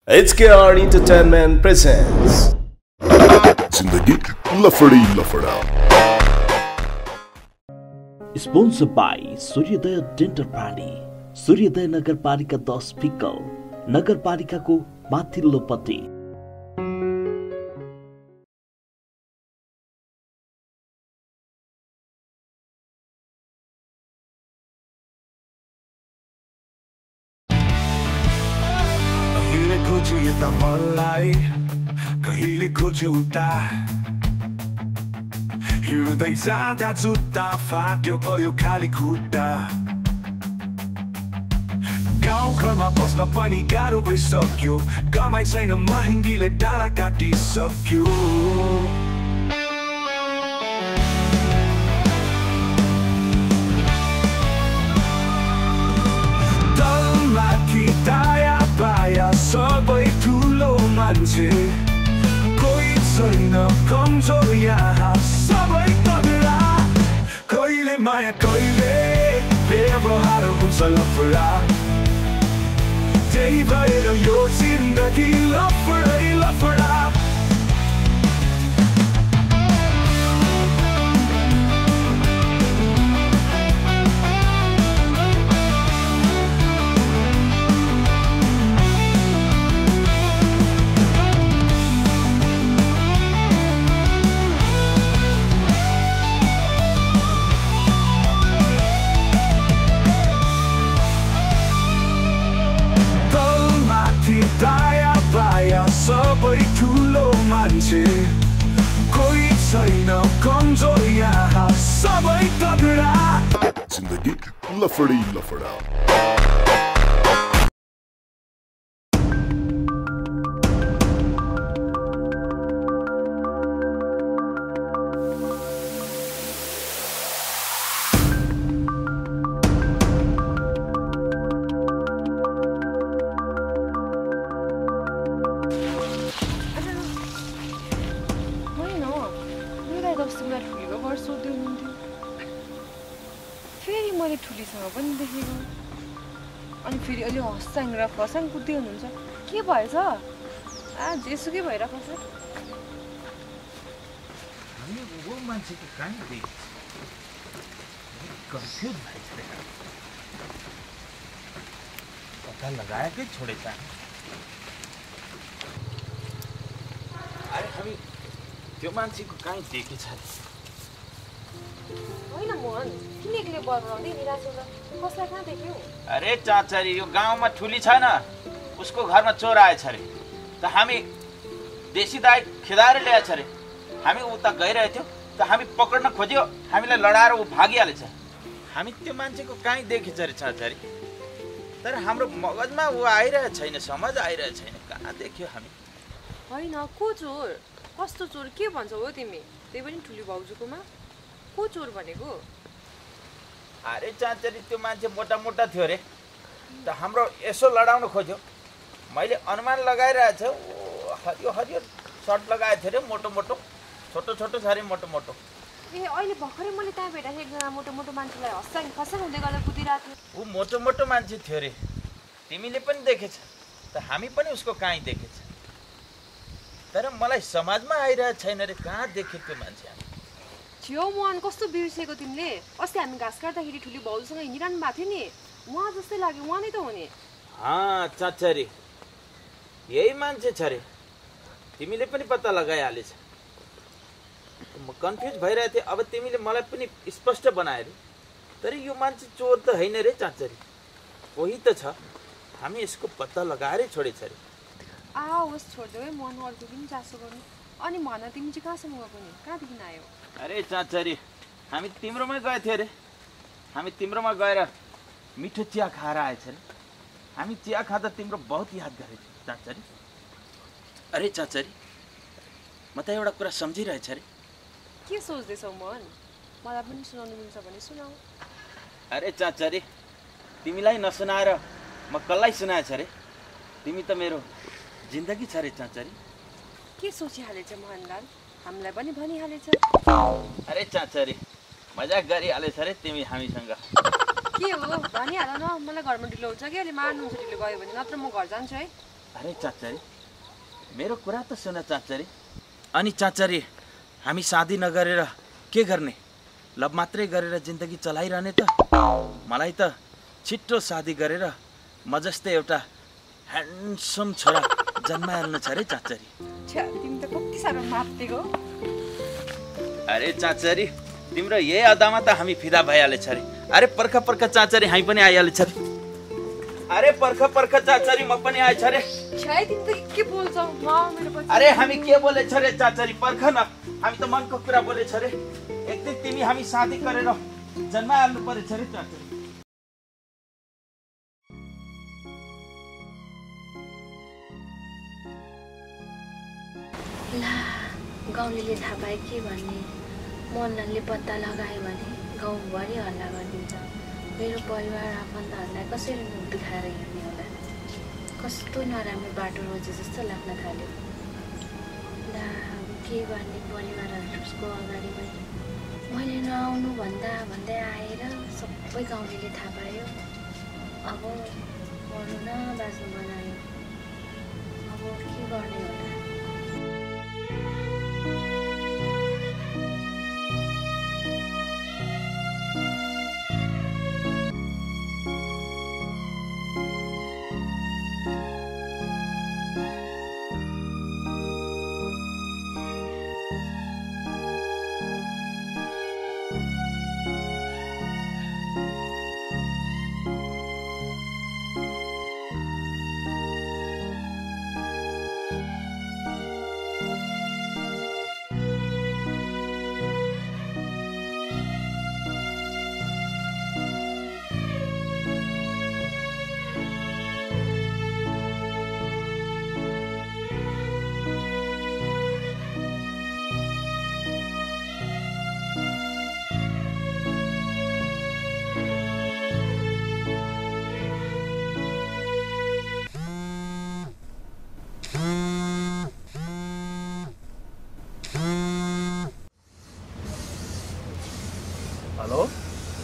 HKR Entertainment presents जिंदगी लफड़ी लफड़ा Sponsored by सूर्योदय डेन्टल प्राणी सूर्योदय नगरपालिका 10 फिक्कल नगरपालिकाको माथिल्लोपट्टि। खोज्यो यता मलाई कहिले खोज्यो उता हिँड्दै जाँदा जुत्ता फाट्यो भयो खाली खुट्टा गाउँघरमा बस्न पनि गाह्रो भइसक्यो कमाइ छैन महँगीले डाँडा काटिसक्यो तलमाथि दायाँ बायाँ सबै ठुलो मान्छे कोही छैन कमजोर यहाँ सबै तगडा कहिले माया कहिले व्यवहार हुन्छ लफडा त्यही भएर यो जिन्दगी लफडै लफडा दायाँ बायाँ सबै ठुलो मान्छे कोही छैन कमजोर यहाँ सबै तगडा जिंदगी लफड़ी लफड़ा फेरि मैले ठुलीसँग पनि देखेको अनि फेरि अलि हस्साङ र फसाङ कुद्दै हुनुहुन्छ के भएछ जेसुकै भइरहेको छ वो मान्छेको कहाँ देख कन्फ्युज भएछ पत्ता लगाएकै छोडेछ अरे हामी त्यो मान्छेको कहीँ देखेछ होइन मोहन किन एक्लै बरबराउँदै निराश होला कसलाई कहाँ देख्यौ अरे चाचरी यो गाउँमा ठुली छैन उसको घरमा चोर आएछ अरे त हामी देशी दाइ खेदाएर ल्याएछ अरे हामी उता गइरहेको थियौँ त हामी पक्र्न खोज्यो हामीलाई लडाएर ऊ भागिहालेछ हामी त्यो मान्छेको कहीँ देखेछ अरे चाचरी तर हाम्रो मगजमा ऊ आइरहेको छैन समझ आइरहेको छैन कहाँ देख्यो हामी होइन को चोर कस्तो चोर के भन्छौ हो तिमी त्यही पनि ठुली भाउजूकोमा को चोर भनेको अरे चाचरी त्यो मान्छे मोटा मोटा थियो अरे त हाम्रो यसो लडाउन खोज्यो मैले अनुमान लगाइरहेको छु हरियो हरियो सर्ट लगाएको थियो अरे मोटो मोटो छोटो छोटो छ अरे मोटो मोटो ए अहिले भर्खरै मैले त्यहाँ भेटाएको एकजना मोटो मोटो मान्छेलाई हस्साङ फसाङ हुँदै गर्दा कुदिरहेको थियो ऊ मोटो मोटो मान्छे थियो अरे तिमीले पनि देखेछ त हामी पनि उसको कहीँ देखेछ तर मलाई समाजमा आइरहेको छैन अरे कहाँ देखे त्यो मान्छे थियो मोहन कस्तो बिर्सेको तिमीले अस्ति हामी घाँस काट्दाखेरि ठुली भाउजूसँग हिँडिरहनु भएको थियो नि उहाँ जस्तै लाग्यो उहाँ नै त हो नि चाचरी यही मान्छे छ अरे तिमीले पनि पत्ता लगाइहालेछ म कन्फ्युज भइरहेको थिएँ अब तिमीले मलाई पनि स्पष्ट बनायो अरे तर यो मान्छे चोर त होइन रे चाचरी कोही त छ हामी यसको पत्ता लगाएरै छोडेछ अरे होस् छोडिदेऊ है मोहन अर्को पनि चासो गर्नु अनि भन तिमी चाहिँ कहाँसम्म गएको नि कहाँदेखि आयो अरे चाचरी हामी तिम्रोमै गएको थियो अरे हामी तिम्रोमा गएर मिठो चिया खाएर आएछ अरे हामी चिया खाँदा तिम्रो बहुत याद गरेको थियो चाचरी अरे चाचरी म त एउटा कुरा सम्झिरहेछ अरे के सोच्दैछौ मोहन मलाई पनि सुनाउनु मिल्छ भने सुनाऊ अरे चाचरी तिमीलाई नसुनाएर म कसलाई सुनाएछ अरे तिमी त मेरो जिन्दगी छ रे चाचरी के सोचिहालेछ मोहनलाल हामीलाई पनि भनिहालेछ अरे चाचरी मजाक गरिहालेछ रे तिमी हामीसँग के हो भनिहाल न मलाई घरमा ढिलो हुन्छ कि अहिले मार्नु ढिलो गयो भने नत्र म घर जान्छु है अरे चाचरी मेरो कुरा त सुन चाचरी। अनि चाचरी हामी शादी नगरेर के गर्ने? लभ मात्रै गरेर जिन्दगी चलाइरहने त? मलाई त छिट्टो शादी गरेर म जस्तै एउटा ह्यान्डसम छोरा जन्माइहाल्नु छ रे चाचरी। तिमी त कति साह्रो मात्तेको। अरे चाचरी तिम्रो यही अदामा त हामी फिदा भइहालेछ रे। अरे पर्ख पर्ख चाचरी हामी पनि आइहालेछ रे। अरे पर्ख पर्ख चाचरी म पनि आएछ रे। तिमी त के बोल्छौ? अरे हामी के बोलेछ रे चाचरी? पर्ख न, हामी त मनको कुरा बोलेछ रे। एक दिन तिमी हामी शादी गरेर जन्माइहाल्नु परेछ रे चाचरी। ला गाउँले थाहा पाए के भन्ने? मोहनलालले पत्ता लगायो भने गाउँभरि हल्ला गरिदिन्छ। मेरो परिवार आफन्तहरूलाई कसरी मुख देखाएर हिँड्ने होला? कस्तो नराम्रो बाटो रोजे जस्तो लाग्न थाल्यो। ला के गर्ने परिवारहरूको अगाडि मैले नआउनु भन्दै आएर सबै गाउँले थाहा पायो। अब मर्नु न बाँच्नु बनायो। अब के गर्ने होला?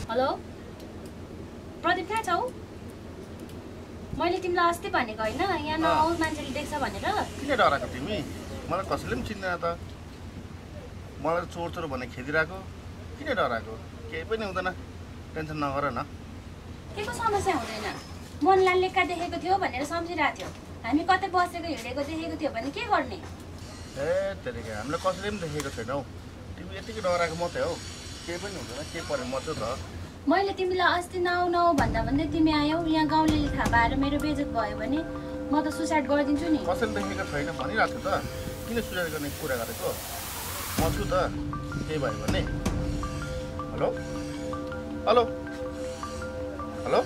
हेलो प्रदीप, कहाँ छौ? मैले तिमीलाई अस्ति भनेको होइन यहाँ नआऊ, मान्छेले देख्छ भनेर। किन डराएको तिमी? मलाई कसैले पनि चिन्दैन त। मलाई चोर चोर भने खेदिरहेको। किन डराएको? केही पनि हुँदैन, टेन्सन नगर न। केको समस्या हुँदैन। मोहनलालले कहाँ देखेको थियो भनेर सम्झिरहेको थियो। हामी कतै बसेको हिँडेको देखेको थियो भने के गर्ने? ए तेरिका, हामीले कसैले पनि देखेको छैनौ। तिमी यतिकै डराएको मात्रै हौ। केही पनि हुँदैन, के पऱ्यो म छु त। मैले तिमीलाई अस्ति नआऊ भन्दै तिमी आयौ। यहाँ गाउँले थाहा पाएर मेरो बेइज्जत भयो भने म त सुसाइड गरिदिन्छु नि। कसैले देखेको छैन भनिरहेको थियो त। किन सुसाइड गर्ने कुरा गरेको? म छु त, केही भयो भने। हेलो हेलो हेलो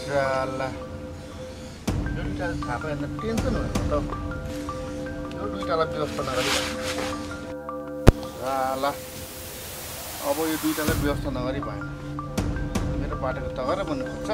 साला, यो दुइटालाई थाहा पायो भने टेन्सन भयो त। यो दुइटालाई व्यवस्था नगरी साला, अब यो दुइटालाई व्यवस्था नगरी भएन। मेरो बाटोको तगर भन्नु खोज्छ।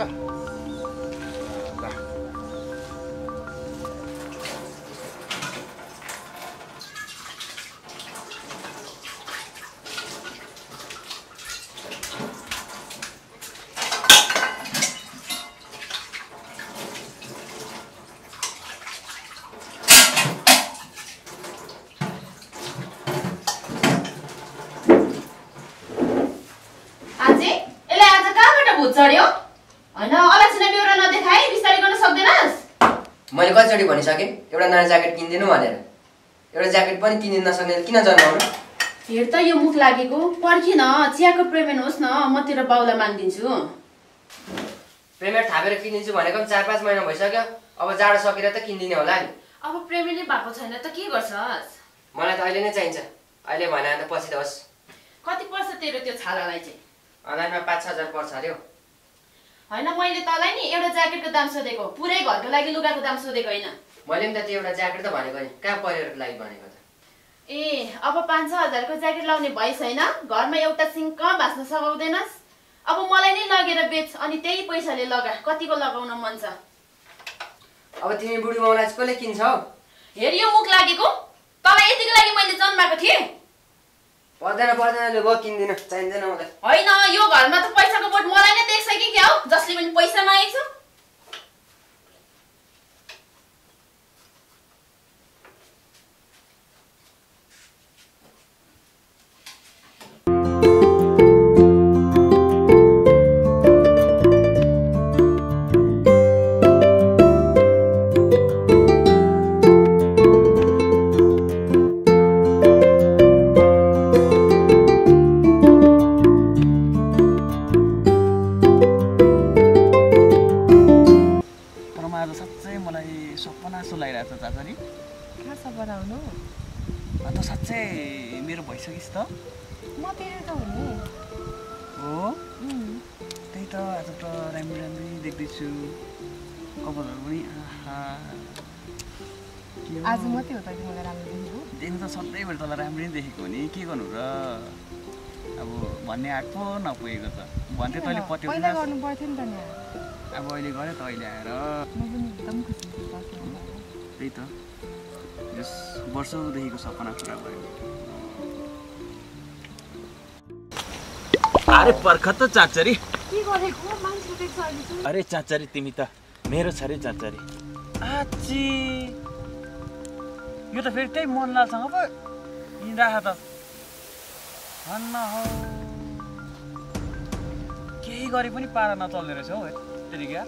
चढ्यो हैन? अलक्षण बेहोरा नदेखाई बिस्तारै गर्न सक्दैनस्? मैले कतिचोटि भनिसके एउटा नयाँ ज्याकेट किन्दिनु भनेर। एउटा ज्याकेट पनि किन्न नसक्ने किन जन्माउनु? हेर त यो मुख लागेको, पर्खिन, चियाको पेमेन्ट होस् न, म तेरो बाउलाई माग्दिन्छु। पेमेन्ट थापेर किनिदिन्छु भनेको पनि 4-5 महिना भइसक्यो। अब जाडो सकेर त किन्दिने होला नि। अब पेमेन्टै भएको छैन त के गर्छस्? मलाई त अहिले नै चाहिन्छ। अहिले भने अन्त पछि त होस्। कति पर्छ तेरो त्यो छालालाई चाहिँ? अनलाइनमा 5-6 हजार पर्छ अरे। हैन, मैले तँलाई नि एउटा ज्याकेटको दाम सोधेको, पुरै घरको लागि लुगाको दाम सोधेको हैन। मैले पनि त त्यो एउटा ज्याकेट त भनेको नि, कहाँ परिवारको लागि भनेको त। ए अब 5-6 हजारको ज्याकेट लाउने भइ छैन? घरमा एउटा सिङ्क भास्न सघाउँदैनस्? अब मलाई नै लगेर बेच अनि त्यही पैसाले लगा। कतिको लगाउन मन छ? अब तिमी बुढी माउलाई कसले किन्छौ? हेर यो मुख लागेको, तँलाई यतिको लागि मैले जन्माएको थिएँ? पर्दैन लु म किन्दिन, चाहिँदैन मलाई। हैन, यो घरमा त पैसाको बोट मलाई नै देख्छ कि क्या हो? जसले पनि पैसा मागेको छ। गरिरहेको छ चाचरी? कहाँ सबर आउनु? अन्त साँच्चै मेरो भइसकिस् त? म तेरो त हुने हो? त्यही त आज त राम्रै देख्दैछु कपालहरू पनि आज मात्रै हो त मलाई राम्रो देखेको? देख्नु त सधैँभरि तँलाई राम्रै देखेको नि के गर्नु र अब भन्ने आएको नपुगेको त भन्थ्यो तैँले पत्यो पहिला गर्नु पर्थ्यो नि त नि अब अहिले गऱ्यो त अहिले आएर म पनि एकदम खुसी छु त्यही त यस वर्षौँदेखिको सपना पुरा भयो अरे पर्ख त चाचरी के गरेको मान्छे देख्छ अहिले चाहिँ अरे चाचरी तिमी त मेरो छ रे चाचरी आची यो त फेरि त्यही मनलालसँग पो हिँडिराख त भन्न हौ केही गरे पनि पारा नचल्ने रहेछ हौ त्यति क्या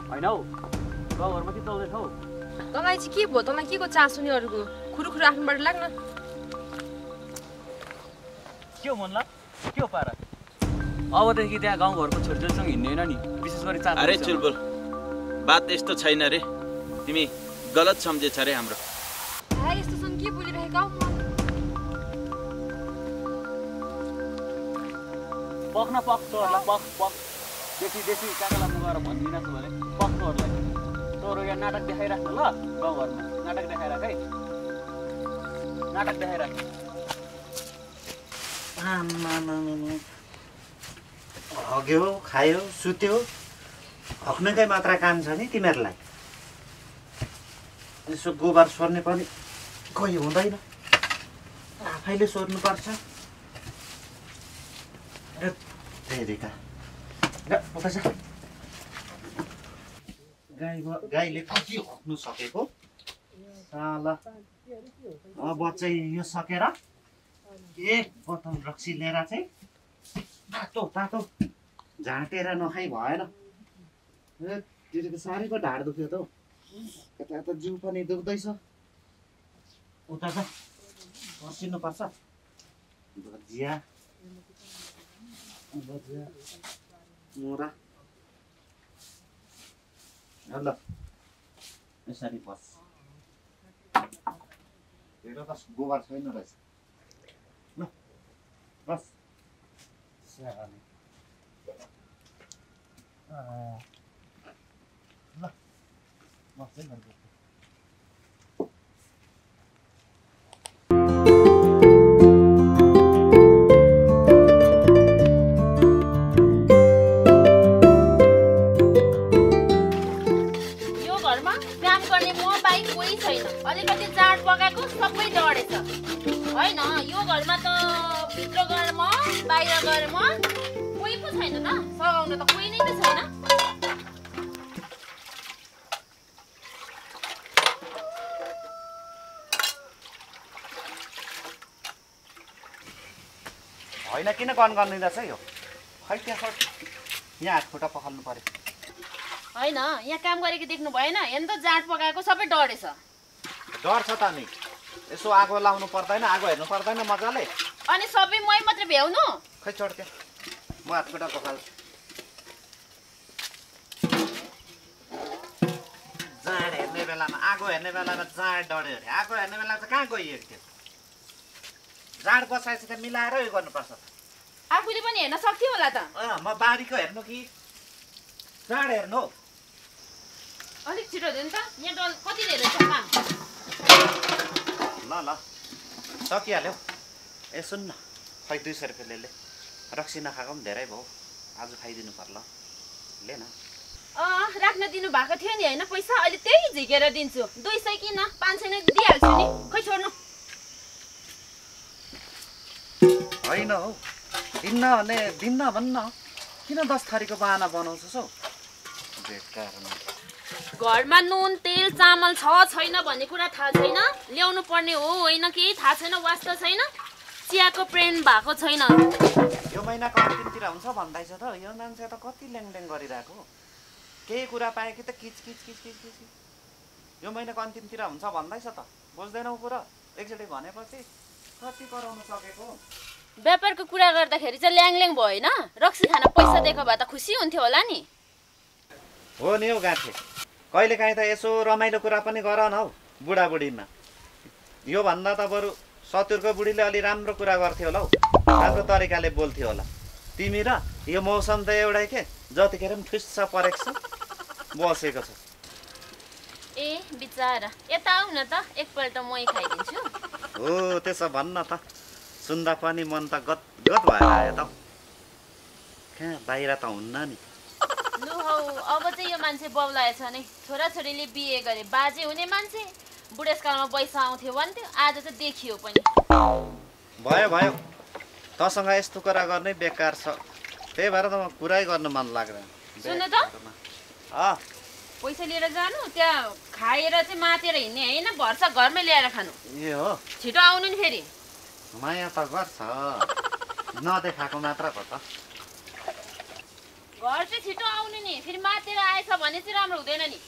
होइन हौ गाउँघरमा के चल्दैछ हौ तँलाई चाहिँ के भयो तँलाई के को चासो नि अरूको खुरुखुरु आफ्नोबाट लाग्न के हो मनला के हो पारा अबदेखि त्यहाँ गाउँघरको छोरीचोरीसँग हिँड्ने होइन नि विशेष गरी चार अरे चुलबुल बात यस्तो छैन रे तिमी गलत सम्झेछ रे हाम्रो यस्तोसँग के बोलिरहेका हौ पख न पख तोहरूलाई पख देशी काकालाई म गएर भनिदिन छु भने पख तोहरूलाई तोरो यहाँ नाटक देखाइराख्नु ल गाउँघरमा नाटक देखाइराख है नाटक देखाइराख हग्यो खायो सुत्यो हक्नकै मात्र काम छ नि तिमीहरूलाई यसो गोबर सोर्ने पनि कोही हुँदैन आफैले सोर्नुपर्छ तेरिका उता छ गाईले कति हक्नु सकेको साला अब चाहिँ यो सकेर एक बोतल रक्सी लिएर चाहिँ तातो झाँटेर नखाइ भएन त्यो साह्रै पो ढाड दुख्यो त हौ यता त जिउ पनि दुख्दैछ उता त बसिनुपर्छ भजिया मुरा ल यसरी बस हेर त गोबर छैन रहेछ ल बस ल बस्दै गर्छु अलिकति जाँड पकाएको सबै डढेछ होइन यो घरमा त भित्र गएर म बाहिर गएर म कोही पो छैन त सघाउन त कोही नै त छैन होइन किन गन रहेछ यो खै त्यहाँ यहाँ हात खुट्टा पखाल्नु पर्यो होइन यहाँ काम गरेको देख्नु भएन हेर्नु त जाँड पकाएको सबै डढेछ डर छ त नि यसो आगो लाउनु पर्दैन आगो हेर्नु पर्दैन मजाले अनि सबै मै मात्रै भ्याउनु खै चढ त्यहाँ म हात खुट्टा पखाल्छु जाँड हेर्ने बेलामा आगो हेर्ने बेलामा जाँड डढ्यो अरे आगो हेर्ने बेला चाहिँ कहाँ गइएको थियो जाँड बसाएपछि त मिलाएर उयो गर्नुपर्छ आफूले पनि हेर्न सक्थ्यो होला त म बारीको हेर्नु कि जाँड हेर्नु अलिक छिटो दिनु त यहाँ कति धेरै छ काम ल सकिहाल्यो ए सुन्न खै 200 रुपियाँ ले रक्सी नखाएको पनि धेरै भयो आज खाइदिनु पर्ला ले न राख्न दिनु भएको थियो नि हैन पैसा अहिले त्यही झिकेर दिन्छु 200 किन 500 नै दिइहाल्छु नि खै छोड्नु हैन हौ दिन्न भन्न किन 10 थरीको बहाना बनाउँछस् हौ बेकारमा घरमा नुन तेल चामल छ छैन भन्ने कुरा थाहा छैन ल्याउनु पर्ने हो होइन केही थाहा छैन वास्ता छैन चियाको प्रेम भएको छैन यो महिनाको अन्तिमतिर हुन्छ भन्दैछ त यो मान्छे त कति ल्याङल्याङ गरिरहेको केही कुरा पाए कि त किच यो महिनाको अन्तिमतिर हुन्छ भन्दैछ त बुझ्दैनौ कुरा एकचोटि भनेपछि कति कराउन सकेको व्यापारको कुरा गर्दाखेरि चाहिँ ल्याङल्याङ भयो हैन रक्सी खान पैसा दिएको भए त खुसी हुन्थ्यो होला नि हो नि हौ गाँठे कहिलेकाहीँ त यसो रमाइलो कुरा पनि गर न हौ बुढाबुढीमा यो भन्दा त बरु सतुरको बुढीले अलि राम्रो कुरा गर्थ्यो होला हौ राम्रो तरिकाले बोल्थ्यो होला तिमी र यो मौसम त एउटै के जतिखेर पनि ठुस्स परेको छ बसेको छ ए बिचारा यता आऊ न त एकपल्ट मै खाइदिन्छु हो त्यसो भन्न त सुन्दा पनि मन त गदगद भएर आयो त कहाँ बाहिर त हुन्न नि लु हौ अब चाहिँ यो मान्छे बौलाएछ नि छोराछोरीले बिहे गरे बाजे हुने मान्छे बुढेसकालमा पैसा आउँथ्यो भन्थ्यो आज चाहिँ देखियो पनि भयो भयो तसँग यस्तो कुरा गर्नै बेकार छ त्यही भएर त म कुरै गर्न मन लाग्दैन सुन्नु त पैसा लिएर जानु त्यहाँ खाएर चाहिँ मातेर हिँड्ने हैन भर्छ घरमै ल्याएर खानु ए हो छिटो आउनु नि फेरि माया त गर्छ नदेखाएको मात्र हो त घर चाहिँ छिटो आउनु नि फेरि मातेर आएछ भने चाहिँ राम्रो हुँदैन नि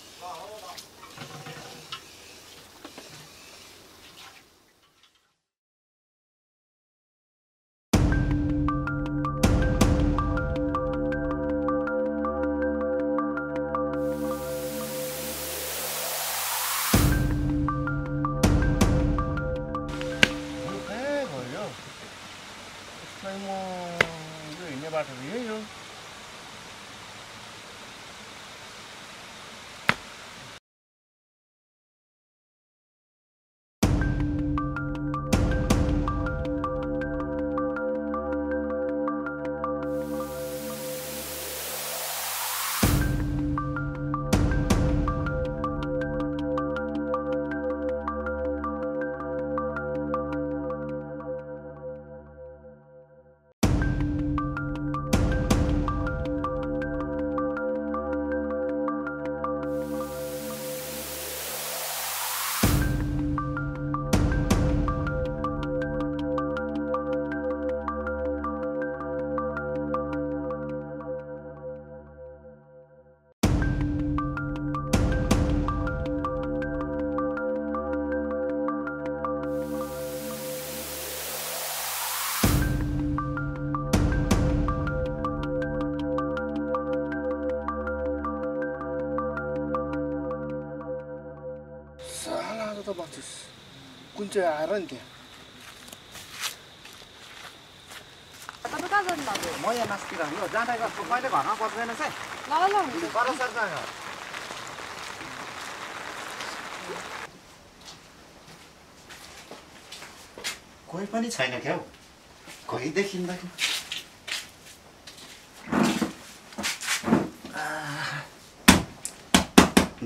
कुन चाहिँ आएर नि त्यहाँ तपाईँ कहाँ गर्नु लाग्यो म यहाँ मास्तिर हो जाँदा गर्छु कहिले घरमा बस्दैन चाहिँ ल ल हुन्छ परसर जाँगा कोही पनि छैन क्या हौ कोही देखिँदैन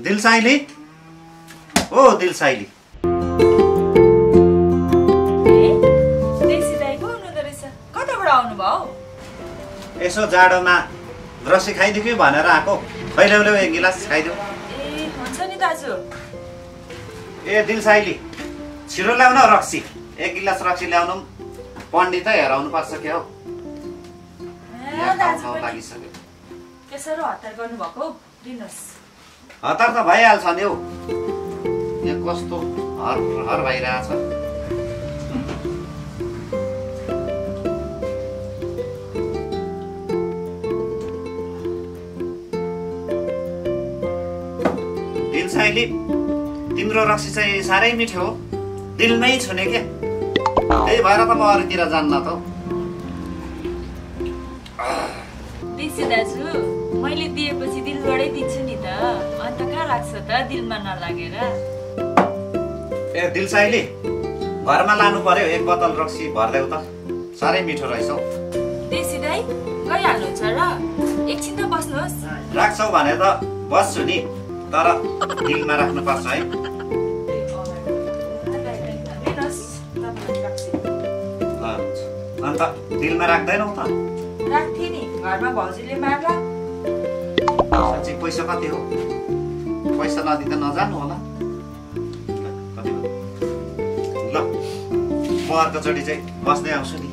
दिलसाइली ओ दिलसाइली यसो जाडोमा रक्सी खाइदियो भनेर आएको खैले ल्याउ एक गिलास खाइदियो ए हुन्छ नि दाजु ए दिलसाइली छिटो ल्याउन रक्सी एक गिलास रक्सी ल्याउनु पण्डित हेराउनु पर्छ क्या हौ लागिसक्यो त्यसरी हतार गर्नुभएको दिनुहोस् हतार त भइहाल्छ नि हौ यहाँ कस्तो हर हर भइरहेछ दिलसाइली तिम्रो रक्सी चाहिँ साह्रै मिठो हो दिलमै छुने के त्यही भएर त म अरूतिर जान्न त दिन्छु दाजु मैले दिएपछि दिलबाटै दिन्छु नि त अन्त कहाँ लाग्छ त दिलमा नलागेर ए दिलसाइली घरमा लानु पर्यो एक बोतल रक्सी भर्देऊ त साह्रै मिठो रहेछ हौ देसी दाइ गइहाल्नुहुन्छ र एकछिन त बस्नुहोस् राख्छौ भने त बस्छु नि तर दिलमा राख्नुपर्छ है अन्त दिलमा राख्दैनौ त राख्थे नि घरमा भाउजूले मार्ला साँच्चै पैसा कति हो पैसा नदि त नजानु होला कति हो ल म अर्कोचोटि चाहिँ बस्दै आउँछु नि